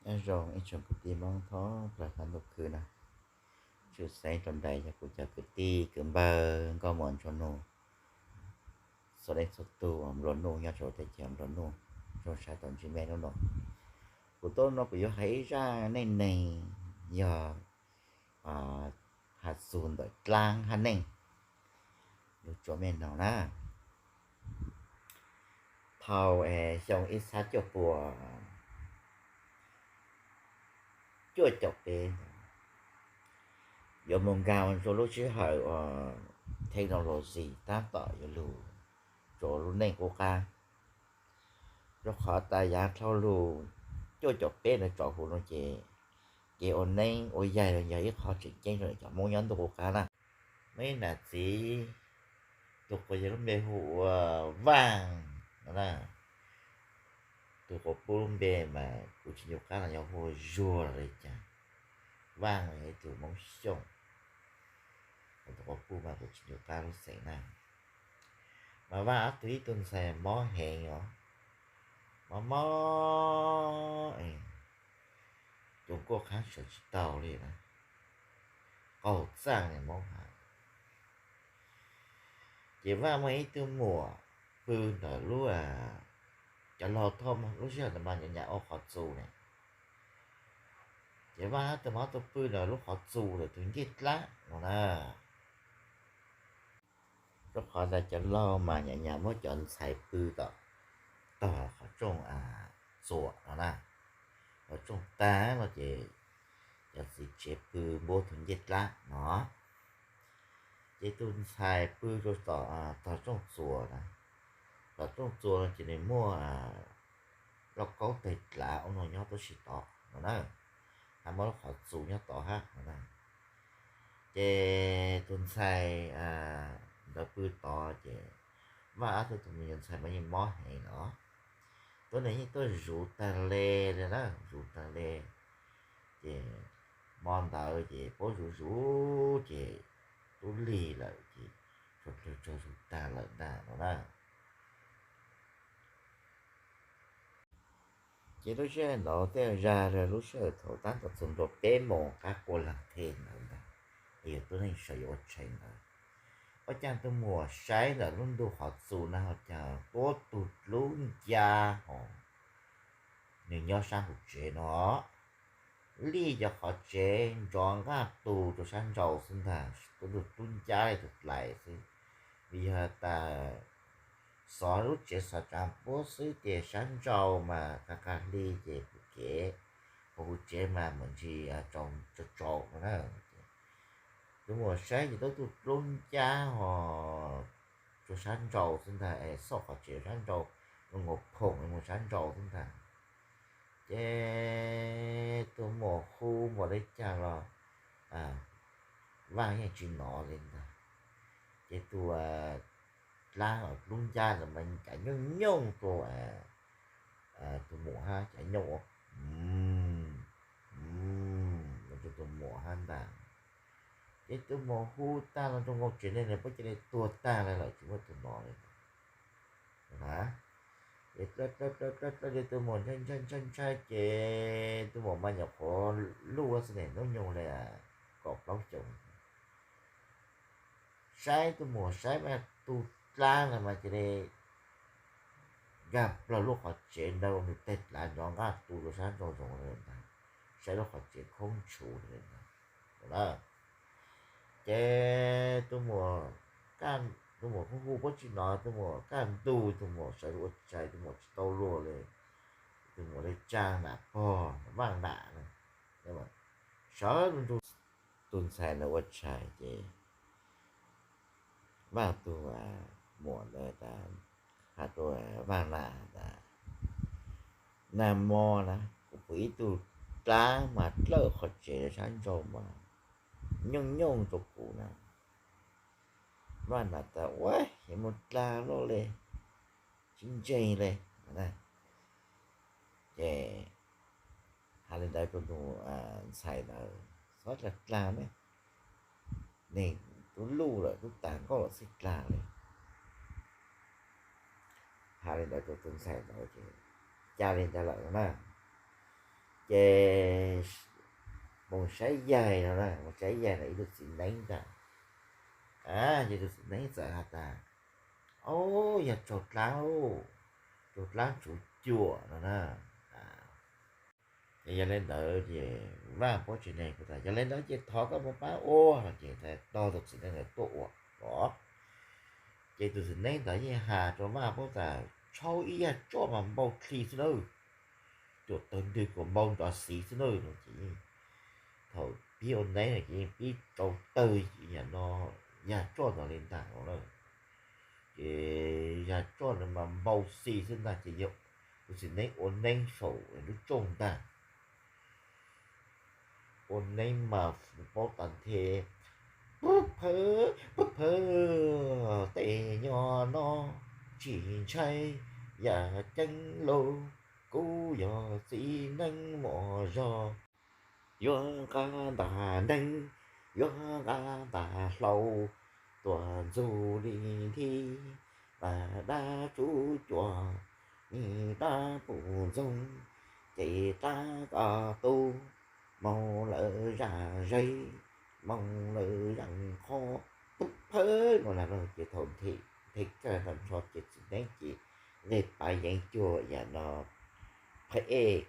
Nyob zoo ib tsoom kwv tij Hmoob thoob plaws qab ntuj khwb na. Tshwj xeeb rau nraim yog kuv cov kwv tij kwv npawg nkauj muam nraug nus, txhua leej txhua tug uas nplua nuj nyob rau teb chaws nplua nuj, zoo siab tau ntsib mej hnub no. Kuv tuaj no kuv yuav hais ib zaj neej neeg yog has txug ntawm dlaab hab neej, lug tsuas mej noog na. Thaum xyoo ib txhab cuaj puas cuaj caum peb, yuav mus nkaag rua lub sij hawm uas technology taab tom yuav lug rua lub neej qub qaab. Rua qhov tas yaav dlhau lug cuaj caum peb ntawd tso huv no ces kev ua neeb ua yaig los yog ib qho tseem ceeb rua cov Hmoob nyob ntuj qub qaab na. Muaj ib nam txiv, tug quas yog lub npe hu ua Vaaj no na. Tug quas pub lub npe mas kuv tsis ncu qab los yog hu ua Zuag los li cas. Vaaj yog ib tug Hmoob Xyooj, tug quas pub mas kuv tsis ncu qab lub xeem na. Mas Vaaj ob tug ib tug ntxhais mob heev os, mob mob, tus kuj qhaab sawv tsis taug li na, qaug txaaj li Hmoob has. Ces Vaaj muaj ib tug muam pw ntawm lub, cov laug thoj lub sij hawm ntawd mas nyam nyam ua qhov txus ne. Ces Vaaj hab tug muam tug pw ntawm lub qhov txus ntawm tus ncej dlaab no na. Rua qhov tas cov laug mas nyam nyam muab cov ntxhais pw tom tog qhov rooj txuas no na, qhov rooj tag no ces cov txiv tsev pw npuab tus ncej dlaab no. Ces tus ntxhais pw rua tom tog rooj txuas na, tom rooj txuas no ces nws muaj lauj kaub teg dlav ub no nyob tub si tod no na, hab muaj lub qhov txus nyob tod hab no na. Ces tus ntxhais ntawd pw tod ces Vaaj ob tug tus me nyuam ntxhais mas yeej mob heev no, tuab neeg yeej tuaj zuv taag le li na, zuv taag le. Ces mo ntawd ces puab zuv zuv ces tub lig lawm ces tsuag tsuag zuv taag lawm ntag no na. Ces lub sij hawm ntawd tej zag lub sij hawm thaum taab tom txug ntua peb moos qab kua laag the ntawd ntag, yog tuab neeg sawv yuav ua tshais ntawd, ua caag tus muam saib ntawm lub ntug qhov txus na ho caag tuab tug dlub ncab hov, nws nyob saab nraum tsev no, lij cov qhov tsev nrov nqaj tu rua saab nrau xwb ntag, tuab tug dlub ncab le tug dlais xwb. Vim yog tas xov lub tsev xov tsaav puab xwb ces saab nrau mas qas qas hli ces pum kev, hauv huv tsev mas mam ntsis tsaus tsaus no na. Tus muam saib ces tuab tug dlub ncab hov rua saab nrau xwb ntag es xauj qhov tsev saab nrau, nkaus phoom mus saab nrau xwb ntag. Ces tus muam hu npaum le caag los Vaaj yeej tsis nov li ntag. Ces tus dlaab dlub ncab ntawd mas cav nyooj nyooj rua tus muam hab, cav nyooj ua rua tus muam hab ntag. Ces tus muam hu taag los rua nkaus tsev neeg puab ca le tuag taag le lawm tsis muaj tug nov li na. Ces dlawb dlawb dlawb dlawb dlawb li tus muam ntshai ntshai ntshai ntshai ces tus muam mas nyuam qhuav luj xwb ne, hnub nyoog le kaum plaub xyoos. Saib tus muam saib mas tus dlaab ntawd mas cia li nkag plawg lub qhov tsev ntawd ua nws tej dlaab nrov nqaj tu rua sab nrau zoov li ntag, saib lub qhov tsev khoob tshuv li ntag. Ces tus muam, tus muam hu hu puab tsis nov, tus muam kaj ntug, tus muam sawv ua tshais, tus muam tsis tau luag li, tus muam le tsaa nam pog Vaaj nam na, sawv nrug tus ntxhais ntawd ua tshais ces Vaaj tus muam ntawd has rua Vaaj nam tas, nag mo na kuv pum ib tug dlaab mas dlawb qhov tsev sab nrau mas nyooj nyooj rua kuv na. Vaaj nam tas, ua, es muaj dlaab loj le, tsis ntseeg le. Ces has li ntawd rua tus ntxhais ntawd, txhob dlaag dlaag ne, neeg tub luj lawm tub taag nkauj lawm txhob dlaag le. Has li ntawd rua tus ntxhais ntawd ces ca li ntawd lawm na. Ces mus saib yaig no na, mus saib yaig no ib tug txiv neeb ntag. Ces tus txiv neeb txawm has tas, Au, yog tsaug dlaab lauj, tsaug dlaab tsuv cuam no na. Ces yog le ntawd ces Vaj Puab tsev neeg kuj tas, Yog le ntawd ces thov koj mus paab ua no ces tog tus txiv neeb ntawd tuaj ua os. Ces tus txiv neeb ntawd yeej has rau Vaj Puab tas, Tshaub ib yag tsoj mas npau dli xwb nawb, cuam tawg ntwg kuas npau nrov xiv xwb nawb no ces yeej, thaum pib ua neeb no ces yeej pib tsau tawg yam no, yag tsoj ntawd li ntag no na. Ces yag tsoj ntawd mas npau xi xwb ntag ces yog tus txiv neeb ua neeb saum lub rooj ntag. Ua neeb mas paub tas nthe, Pub phawv, pub phawv, tej nyob no tsis ntshai yam ceeb lauj, kuv yog txiv neeb muaj zog, yuav nqa ntag neeb, yuav nqa ntag hlau, tuaj ntxug li nthi, mas dab tsuv cuam, nim dab pum ntxoog, ces dab ko tu, moog lawm zaj zeb, moog lawm zaj qhov, pub phawv no na. Ces thaum nthe kawg tag nrho ces txiv neeb ces nqis pav yeev cuag yam no, phab ej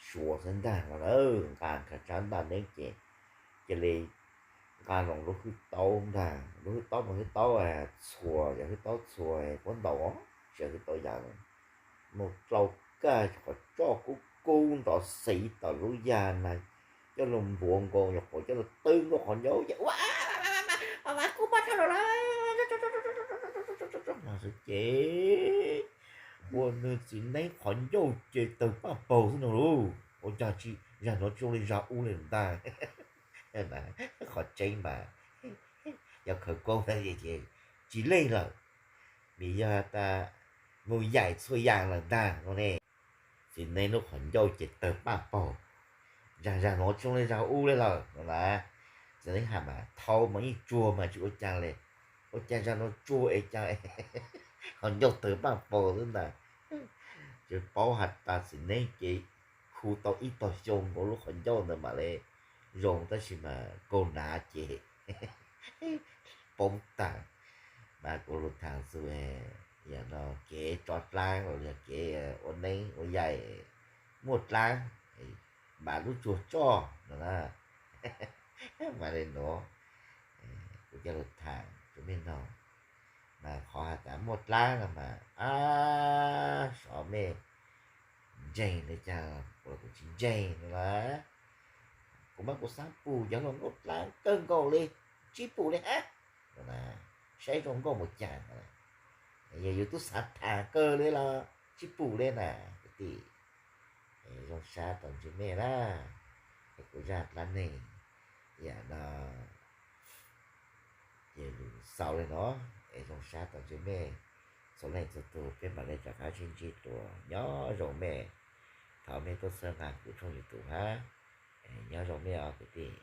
suav xwb ntag no na. Nqa nkag tsab ntaj neeb ces cia li nqa loo lub hwj taub ntag, lub hwj taub mas hwj taub txhuas, yog hwj taub txhuas puab ntaus, tsis yog hwj taub yam, mus dlau kag qhov tsoj kub kub nrov xiv tom lub yag na, coj lug npuav nkaus, nyuam qhuav coj lug twb nkaus qhov ncauj ces ua, kuv mob dhau lawm lauj, ces ua nws txiv neeb qhov ncauj ces tawg paj paug xwb no lauj. Ua cas tsis, zag nuav tsis zoo li zag ub li ntag. Qhov tseeb mas yog khawv koob ces tsis leeg lawm, vim yog tas mus yaim txhua yam lawm ntag no ne. Txiv neeb lub qhov ncauj ces tawg paj paug, zag, zag nuav tsis zoo li zag ub li lawm no na. Txiv neeb has mas thau mas yeej tsuag mas tsis ua cas li, ua cas zag nuav tsuag es cas qhov ncauj tawg paj paug xwb ntag. Tsis paub has tas txiv neeb ces khu tau ib tog xyoo nkaus lub qhov ncauj ntawd mam li zoo, tab sis mas kaug nav ces poob tag. Mas kuv lug thaam txug yam no kev tso dlaab los yog kev ua neeb ua yaig muaj dlaab, mas lub tsuag tsoj no na. Mas le nuav kuv coj lug thaam rua mej noog, mas qhov has tas muaj dlaab no mas ab, xyov mej ntseeg le caag los kuv tsis ntseeg no na. Kuv mas kuv xaav pum cov hluas nkauj dlaab kawg nkaus li, tsib pum li hab. Saib zoo nkauj mus caag, yog yus tub xaav thaam kawg li los tsib pum li na kwv tij. Zoo sab tau ntsib mej na, es kuv zaj dlaab neeg yam no ces lug xaus le no, es zoo sab tau ntsib mej txhua leej txhua tug, peb mam le rov qab sib ntsib dlua. Nyob zoo mej, thov mej tuaj txhawb nqa kuv tshooj YouTube hab. Nyob zoo mej os kwv tij.